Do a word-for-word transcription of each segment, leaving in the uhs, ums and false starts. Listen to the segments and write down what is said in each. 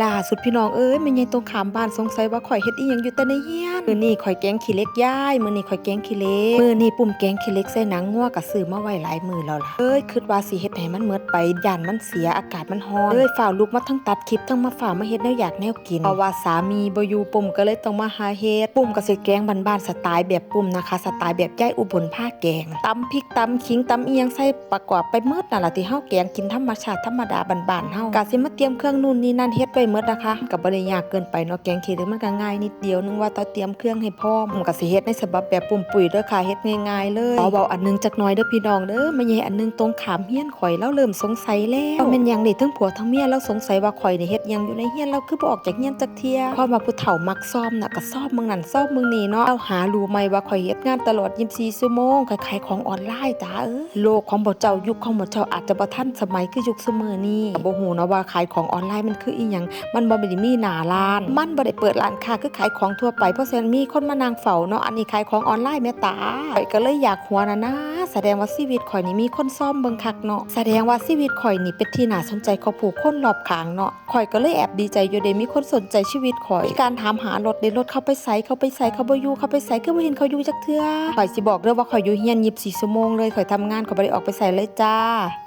ล่าสุดพี่น้องเอ้ย แม่ใหญ่ตรงข้ามบ้านสงสัยว่าข่อยเฮ็ดอีหยังอยู่แต่ในเฮือน มื้อนี้ข่อยแกงขี้เหล็กยาย มื้อนี้ข่อยแกงขี้เหล็ก มื้อนี้ปุ้มแกงขี้เหล็กใส่หนังงัว ก็ซื้อมาไว้หลายมื้อแล้วล่ะ เอ้ย คิดว่าสิเฮ็ดให้มันหมดไป ย้านมันเสีย อากาศมันร้อน เอ้ย ฟ้าวลุกมาทั้งตัดคลิป ทั้งมาฟ้าวมาเฮ็ดแนวอยากแนวกิน เพราะว่าสามีบ่อยู่ ปุ้มก็เลยต้องมาหาเฮ็ด ปุ้มก็สิแกงบ้านๆ สไตล์แบบปุ้มนะคะ สไตล์แบบยายอุบลพาแกง ตำพริก ตำขิง ตำอีหยังใส่ ประกอบไปหมดนั่นล่ะ ที่เฮาแกงกินธรรมชาติธรรมดาบ้านๆเฮา ก็สิมาเตรียมเครื่องนู่นนี่นั่นเฮ็ดไว้หมดนะคะ ก็บ่ได้ยากเกินไปเนาะ แกงขี้เหล็กมันก็ง่ายนิดเดียวนึง ว่าแต่เตรียมเครื่องให้พร้อม ก็สิเฮ็ดในฉบับแบบปุ้มปุ้ยเด้อค่ะ เฮ็ดง่ายๆเลย ขอเว้าอันหนึงจักหน่อยเด้อพี่น้องเด้อ แม่ใหญ่อันหนึงตรงข้ามเฮือนข่อย ลาวเริ่มสงสัยแล้ว แม่นหยังนี่ ทั้งผัวทั้งเมีย ลาวสงสัยว่าข่อยนี่เฮ็ดหยังอยู่ในเฮือน ลาวคือบ่ออกจากเฮือนจักเทื่อ ความว่าผู้เฒ่ามักซอมน่ะ ก็ซอมเบิ่งนั่นซอมเบิ่งนี่เนาะ ลาวหารู้ใหม่ว่าข่อยเฮ็ดงานตลอดยี่สิบสี่ชั่วโมง ข่อยขายของออนไลน์จ้าเอ้ย โลกของพวกเจ้า ยุคของพวกเจ้าอาจจะบ่ทันสมัยคือยุคซุมื้อนี้ บ่ฮู้เนาะว่าขายของออนไลน์มันคืออีหยัง มันบ่ได้มีหน้าร้าน มันบ่ได้เปิดร้านค้าคือขายของทั่วไป เพราะฉะนั้นมีคนมานั่งเฝ้าเนาะ อันนี้ขายของออนไลน์แม่ตา ข้อยก็เลยอยากหัวนะนะ แสดงว่าชีวิตข่อยนี่มีคนซอมเบิ่งคักเนาะ แสดงว่าชีวิตข่อยนี่เป็นที่น่าสนใจของผู้คนรอบข้างเนาะ ข่อยก็เลยแอบดีใจอยู่เด้ มีคนสนใจชีวิตข่อย มีการถามหารถเด้ รถเขาไปไส เขาไปไส เขาบ่อยู่ เขาไปไส คือบ่เห็นเขาอยู่จักเทื่อ ข่อยสิบอกเด้อว่าข่อยอยู่เฮือนยี่สิบสี่ชั่วโมงเลย ข่อยทำงาน ข่อยบ่ได้ออกไปไสเลยจ้า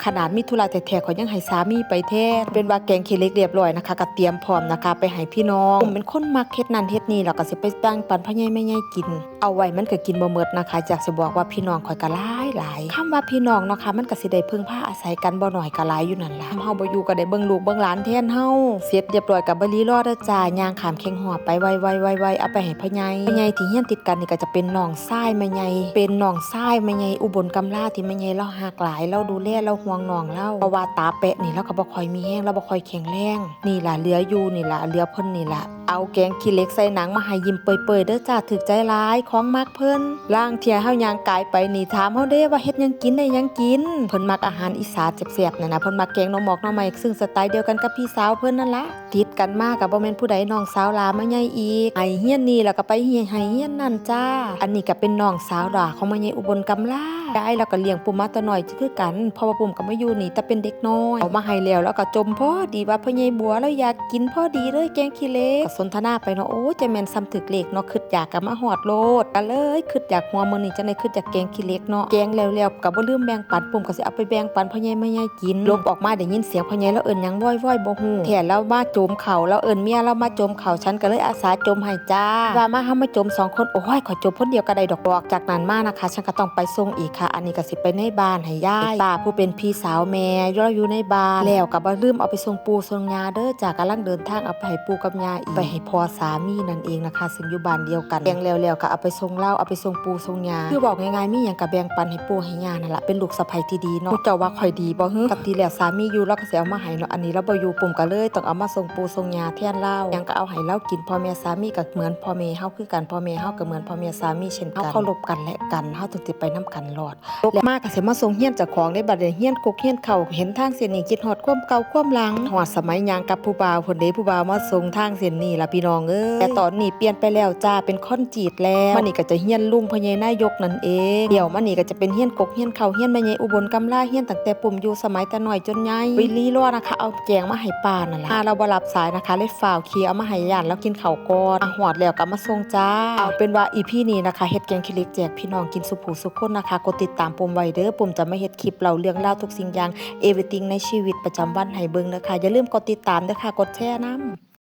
ขนาดมีธุระแท้ๆ ข่อยยังให้สามีไปแทน เป็นว่าแกงขี้เหล็กเรียบร้อยนะคะ ก็เตรียมพร้อมนะคะ ไปให้พี่น้อง ผมเป็นคนมักเฮ็ดนั่นเฮ็ดนี่ แล้วก็สิไปแบ่งปันพ่อใหญ่แม่ใหญ่กิน เอาไว้มันก็กินบ่หมดนะคะ อยากสิบอกว่าพี่น้องข่อยก็หลายหลาย คำว่าพี่น้องเนาะค่ะ มันก็สิได้พึ่งพาอาศัยกันบ่น้อยก็หลายอยู่นั่นล่ะ เฮาบ่อยู่ก็ได้เบิ่งลูกเบิ่งหลานแทนเฮา เสร็จเรียบร้อยก็บ่รีรอเด้อจ้า ย่างข้ามแข้งฮอดไปไวๆๆๆ เอาไปให้พ่อใหญ่ พ่อใหญ่ที่เฮือนติดกันนี่ก็จะเป็นน้องชายแม่ใหญ่ เป็นน้องชายแม่ใหญ่อุบลกำลาที่แม่ใหญ่ลาวฮักหลาย ลาวดูแล ลาวห่วงน้องลาว เพราะว่าตาแปะนี่ลาวก็บ่ค่อยมีแฮง ลาวบ่ค่อยแข็งแรง นี่ล่ะเหลืออยู่นี่ล่ะ เหลือเพิ่นนี่ล่ะ เอาแกงขี้เหล็กใส่หนังมาให้ยิ้มเปื่อยๆเด้อจ้า ถูกใจหลาย ของมักเพิ่น ลางเทื่อเฮาย่างกายไปนี่ ถามเฮาเด้ว่าเฮ็ดหยังกิน ได้หยังกิน เพิ่นมักอาหารอีสานแซ่บๆนั่นนะ เพิ่นมักแกงหน่อหมอกหน่อไม้ ซึ่งสไตล์เดียวกันกับพี่สาวเพิ่นนั่นล่ะ ติดกันมาก็บ่แม่นผู้ใด น้องสาวหลามาใหญ่อีก ให้เฮือนนี่แล้วก็ไปให้เฮือนนั่นจ้า อันนี้ก็เป็นน้องสาวหลาของแม่ใหญ่อุบลกำลา ยายลาวก็เลี้ยงปุ้มมาแต่น้อยคือกัน เพราะว่าปุ้มก็มาอยู่นี่แต่เป็นเด็กน้อย เอามาให้แล้ว ลาวก็จ่มพอดีว่าพ่อใหญ่บัวลาวอยากกินพอดีเลยแกงขี้เหล็ก ก็สนทนาไปเนาะ โอ้ จั่งแม่นส่ำถูกเลขเนาะ คิดอยากก็มาฮอดโลด ก็เลยคิดอยากหัวมื้อนี้ จั่งได้คิดอยากแกงขี้เหล็กเนาะ แกงแล้วๆก็บ่ลืมแบ่งปัน ปุ้มก็สิเอาไปแบ่งปันพ่อใหญ่แม่ใหญ่กิน หลบออกมาได้ยินเสียงพ่อใหญ่ลาวเอิ้นหยังว้อยๆบ่ฮู้ แท้ลาวมาจ่มข้าว ลาวเอิ้นเมียลาวมาจ่มข้าว ฉันก็เลยอาสาจ่มให้จ้า ว่ามาเฮามาจ่มสองคน โอ้ย ข้อยจ่มคนเดียวก็ได้ดอก ออกจากนั้นมานะคะ ฉันก็ต้องไปส่งอีกค่ะ อันนี้ก็สิไปในบ้านให้ยาย ป้าผู้เป็นพี่สาวแม่ ลาวอยู่ในบ้าน แล้วก็บ่ลืมเอาไปส่งปู่ส่งย่าเด้อจ้า กำลังเดินทางเอาไปให้ปู่กับย่าอีก ไปให้พ่อสามีนั่นเองนะคะ ซึ่งอยู่บ้านเดียวกัน แกงแล้วๆก็เอาไปส่งลาว เอาไปส่งปู่ส่งย่า คือบอกง่ายๆ มีหยังก็แบ่งปันให้ปู่ให้ย่านั่นล่ะ เป็นลูกสะใภ้ที่ดีเนาะ เจ้าว่าข่อยดีบ่ หือ ปกติแล้วสามีอยู่ลาวก็สิเอามาให้เนาะ อันนี้ลาวบ่อยู่ ปุ้มก็เลยต้องเอามาส่งปู่ส่งย่าแทนลาว หยังก็เอาให้ลาวกิน พ่อแม่สามีก็เหมือนพ่อแม่เฮาคือกัน พ่อแม่เฮาก็เหมือนพ่อแม่สามีเช่นกัน เฮาเคารพกันและกัน เฮาถึงสิไปนำกันรอด ตกมาก็สิมาส่งเฮือนเจ้าของเด้ บัดนี้เฮือนกกเฮือนเค้า เห็นทางเส้นนี้คิดฮอดความเก่าความหลัง ฮอดสมัยย่างกับผู้บ่าวพุ้นเด้ ผู้บ่าวมาส่งทางเส้นนี้ล่ะพี่น้องเอ้ย แต่ตอนนี้เปลี่ยนไปแล้วจ้า เป็นคอนกรีตแล้ว มานี่ก็จะเฮือนลุงพ่อใหญ่นายกนั่นเอง เดี๋ยวมานี่ก็จะเป็นเฮือนกกเฮือนเค้า เฮือนแม่ใหญ่อุบลกำลา เฮือนตั้งแต่ปุ้มอยู่สมัยแต่น้อยจนใหญ่ วิลีรอนะคะ เอาแกงมาให้ป้านั่นล่ะ ป้าลาวบ่รับสายนะคะ เลยฟ้าวขี่เอามาให้ ย่านลาวกินข้าวก่อน อ่ะ ฮอดแล้วก็มาส่งจ้า เอาเป็นว่า อีพี นี้นะคะ เฮ็ดแกงขี้เหล็กแจกพี่น้องกินสู่ผู้สู่คนนะคะ กดติดตามปุ้มไว้เด้อ ปุ้มจะมาเฮ็ดคลิปเล่าเรื่องราวทุกสิ่งอย่าง everything ในชีวิตประจำวันให้เบิ่งเด้อค่ะ อย่าลืมกดติดตามเด้อค่ะ กดแชร์นำ